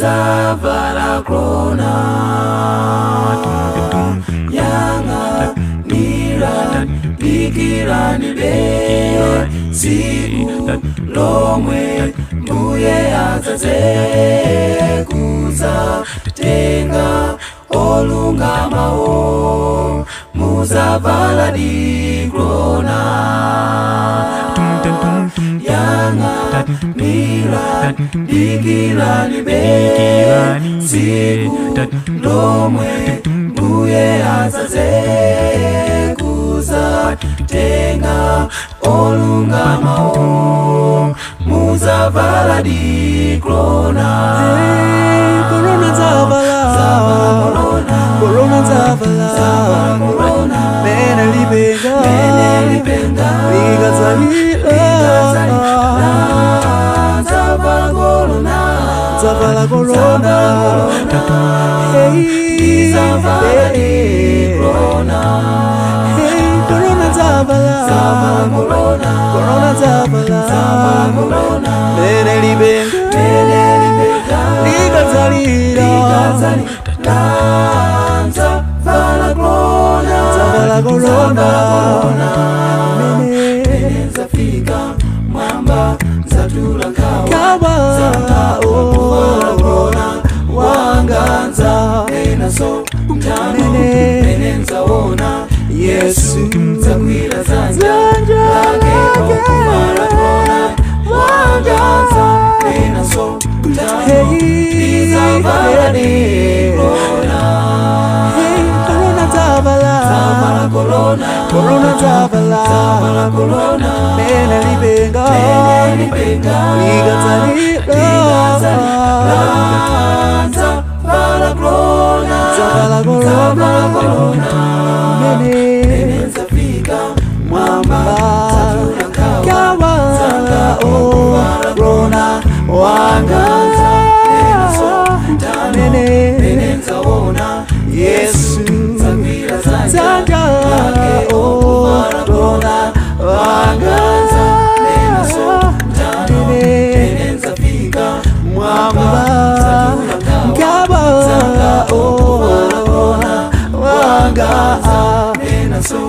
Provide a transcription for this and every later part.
Ndidzavala korona. Yang'anira, dikirani be, tsiku lomwe Mbuye adzadze kudzatenga olungamawo, mudzavala korona. Yang'anira, dikirani be, tsiku lomwe Mbuye adzadze kudzatenga olungamawo, mudzavala korona. Hey, korona dzavala, korona dzavala, mene lipenga, Lipenga, likadzalira, Dzavala korona, dzavala korona. Hey, Dzavala korona, hey, korona dzavala, korona, korona dzavala, korona, mene lipenga, lipenga, likadzalira, Dzavala korona, dzavala korona, mene Zafika mwamba, zatula nkhawa, kawa, oh, wanganza enaso mtano, Mene. Mene nzaona Yesu, zakwira zanja Zanja lake, lake. Okuvala korona wanganza enaso mtano, Hey, Izavala korona, hey, korona dzavala, Zavala korona, korona dzavala, Zavala korona, mene lipenga, lipenga, likadzalira, Zavala korona, dzavala korona, mene Zafika mwamba, zatula nkhawa, kawa, oh, korona wanga, mene mene nzaona Yesu, zakwira zanja zanja, oh, korona wanga, mene mene nzafika mwamba, kawa, oh, wanga, enaso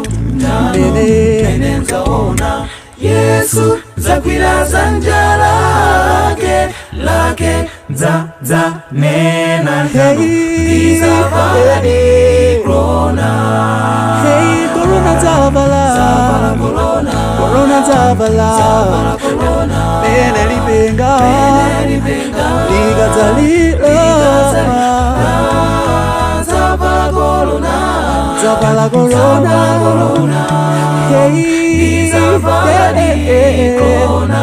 mene mene nzaona Yesu zakwira zanja lake lake, dza dza nena ntano, Hey, izavala korona, hey, korona dzavala, korona, korona dzavala, mene lipenga, lipenga, likadzalira, Zavala korona, dzavala korona, hey, Izavala hey, korona.